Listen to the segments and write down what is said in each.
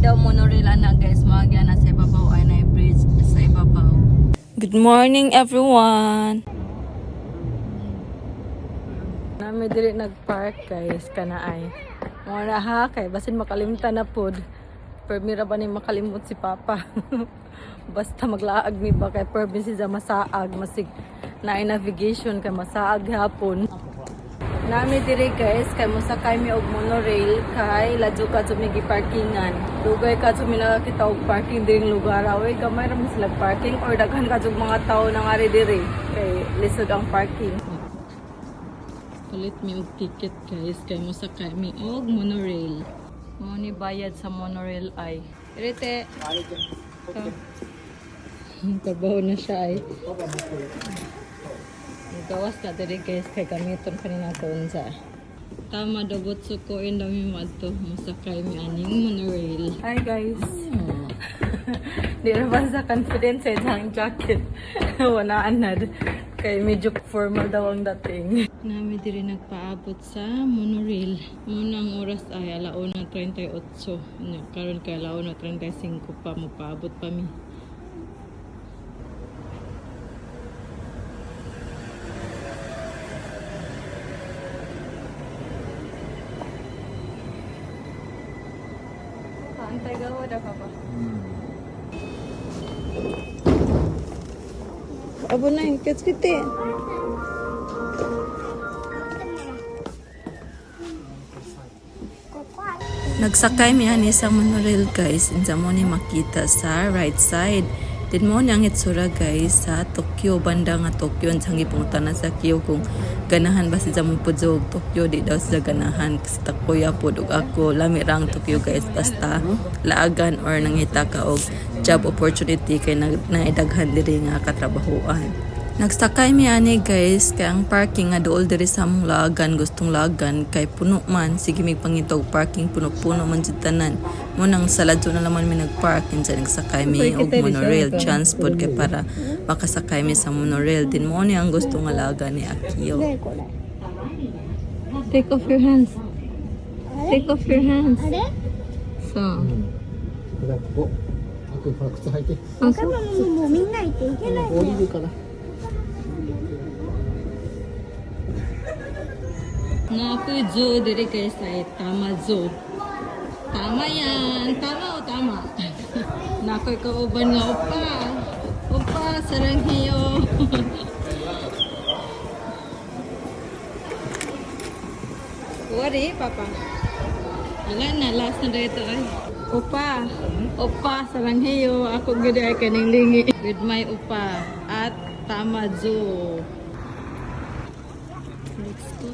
Daw monorail ana, guys, mga na sa ibabaw ay na bridge sa ibabaw. Good morning, everyone. Nami diri nagpark, guys, kana ay. Mga na ha kay basin makalimtan na pod. Permira ba ni makalimot si Papa? Basta maglaag mi ba kay permi siya masaag masig na navigation kay masaag hapon. Nami diri, guys, kay mosakay mi og monorail kay ladyo ka mi parkingan. Dugay ka mi nakakita og parking diring lugar. Away gamay ra man sila parking or daghan ka jud mga tawo na ngari diri kay lisod ang parking. Palit mi og ticket, guys, kay mosakay mi og monorail. Mo ni bayad sa monorail ay. Rete. Trabaho na siya ay. Gawas na diri, guys, kay gamiton pa ni nato unsa. Tama dagot suko dami madto mosakay mi aning monorail. Hi, guys. Di na ba sa confidence sa isang jacket? Wala anad. Kay medyo formal daw ang dating. Nami diri nagpaabot sa monorail. Muna ang oras ay alauna 38. Nya karon kay alauna 35 pa mopaabot pa mi. Antay gawa da papa. Abo na yung kiti. Nagsakay mi ani sa monorail, guys. Insa mo ni makita sa right side. Din mo ni ang itsura, guys, sa Tokyo, banda nga Tokyo. Unsang gipangutana sa Kyo kung ganahan ba siya mo pudyo og Tokyo, di daw siya ganahan kasi takuya pod ug ako lami ra ang Tokyo, guys, basta laagan or nangita ka og job opportunity kay naidaghan diri nga katrabahoan. Nagsakay mi ani, guys, kay ang parking nga duol diri sa among laagan, gustong laagan kay puno man, sige mig pangitog parking, puno-puno man jud tanan. Mo nang sa ladyo na laman mi nagpark kinsa nagsakay mi og monorail, chance pod kay para makasakay mi sa monorail din mo ni ang gusto nga laagan ni Akio. Take off your hands. Take off your hands. So. ほら、ここ。あくん、ほら、靴履いて。あ、そう。もうみんな行っていけない。降りるから。 Na ako'y zoo diri, guys, ay tama zoo. Tama yan. Tama o tama? Na ako'y kauban nga upa. Upa, saranghiyo. Wari, Papa. Wala na, last na dito ay. Upa, upa, saranghiyo. Ako gud ay kaning lingi. With my upa at Tama Zoo. Let's go.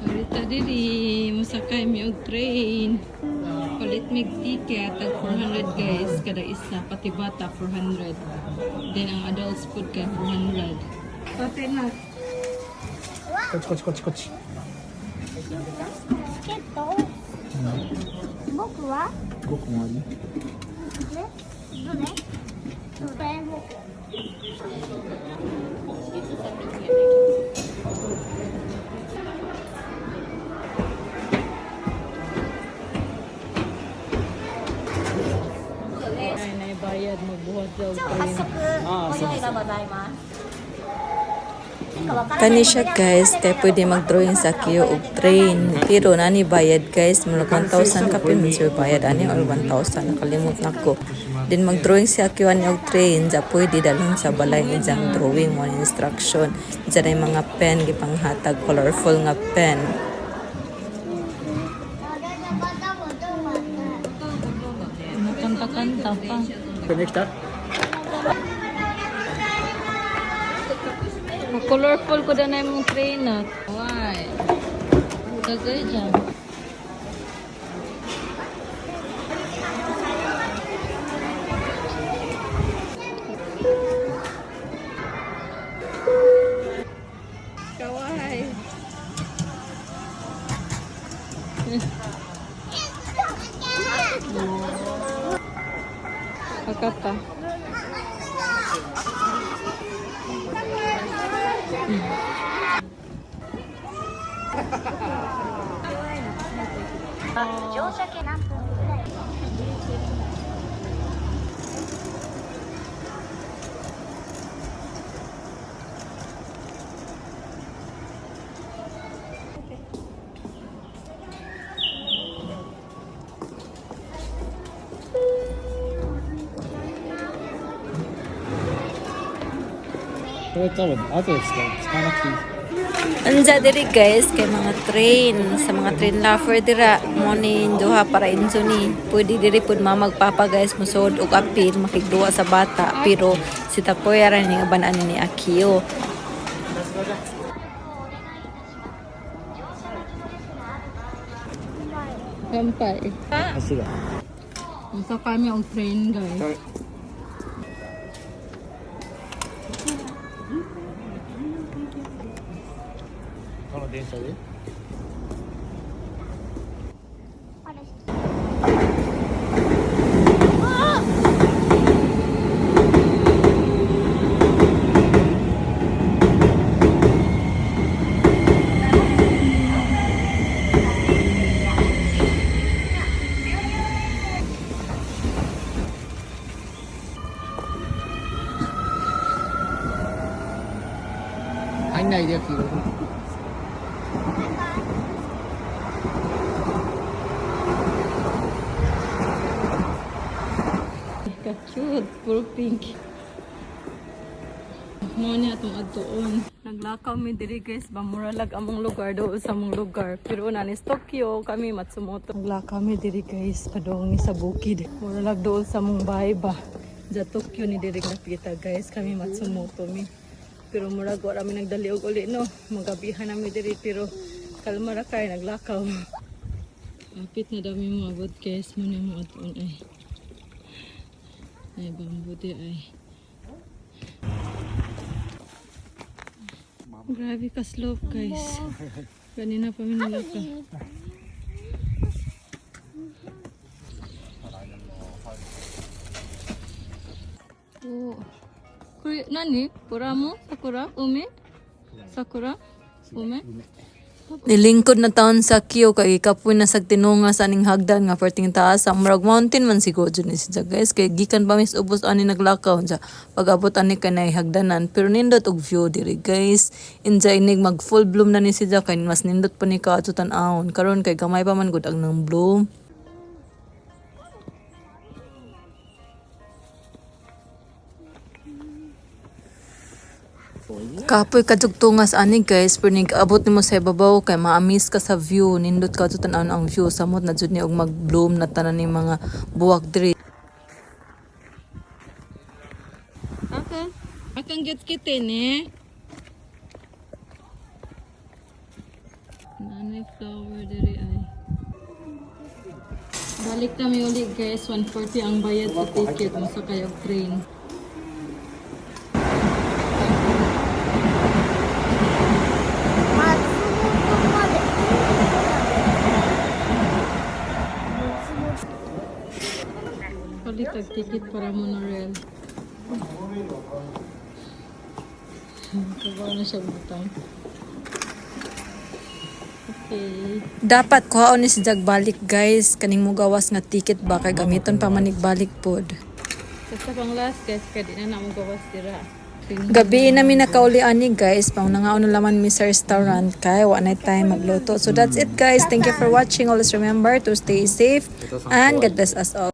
Arita diri, musakay mi og train. Palit mig ticket, tag 400, guys, kada isa, pati bata 400. Then ang adults food kay 400. Pati na. こっちこっちこっちこっち。チケットを僕は5個もあるね。ねどれどれ僕 Ay, naibayad magbuhat daw. 早速ご用意がございます。 Kani siya, guys, kay pwede mag-drawing sa Akio og train. Pero nani bayad, guys, mga 1,000 kapin man sir bayad ani or 1,000, nakalimot na ko. Din mag-drawing si Akio ani og train, ja pwede dalhon sa balay ijang drawing mo ni instruction. Diyan ay mga pen gipanghatag, colorful nga pen. Nakanta-kanta pa. できた。 Colorful ko na yung train na. Why? Tagay dyan. Kawaii. Pakata. 乗車券何分ぐらい。これ多分後で使う使わなくていい。 Anja diri guys kay mga train sa mga train lover dira mo ni duha para inso ni pwede diri pud mamagpapa guys, musod og apil makigduwa sa bata, pero si Takoya ra ni nga ani ni Akio. Kampay. 橋が。 Unsa kami og train, guys. この電車で。あれ。入んないでよ、黄色い。 Ka cute, puro pink. Mo ni atong adtuon. Naglakaw mi diri guys, ba mura lag among lugar doon sa among lugar. Pero una ni Tokyo, kami Matsumoto. Naglakaw mi diri guys, padong ni sa bukid. Mura lag doon sa among bahay ba. Sa Tokyo ni diri napita guys, kami Matsumoto mi. Pero murag wala mi nagdali og uli no. Magabihan nami diri pero kalma ra kay naglakaw. Apit na dami mo abot guys, mo ni mo adtuon ay. Ay, bamboo di ay. Grabe ka slope, guys. Kanina pa mi nilaka. Oh. これ何プラモ桜梅桜梅。 Nilingkod na taon sa Kyo kay gikapoy na sag tinunga sa aning hagdan nga perting taas sa murag mountain man siguro jud ni siya guys, kay gikan pa mis ubos ani naglakaw sa pag-abot ani kay hagdanan, pero nindot og view diri guys. Inja inig mag full bloom na ni siya kay mas nindot pa ni kaadto tan-awon karon kay gamay pa man gud ang nang bloom. Kapoy kadtog tungas ani guys, pero nig-abot nimo sa ibabaw kay ma-amaze ka sa view. Nindot ka tan-awon ang view, samot na jud ni og mag-bloom na tanan ni mga buwak diri. Akan. Akan gets kita ni. Nanay flower diri ay. Balik kami ulit guys, 140 ang bayad sa ticket mo sa kayo train. 松本まで。 Palit og ticket para monorail. Kabaw na siya butang. Okay. Dapat kuhaon ni si Jag balik guys kaning mugawas nga ticket ba kay gamiton pa manig balik pod. Basta pang last guys, kaya di na na mo gawas dira. Gabi na mi nakauli ani guys, pang nangaon na laman mi sa restaurant kay wa na time magluto. So that's it guys. Thank you for watching. Always remember to stay safe and God bless us all.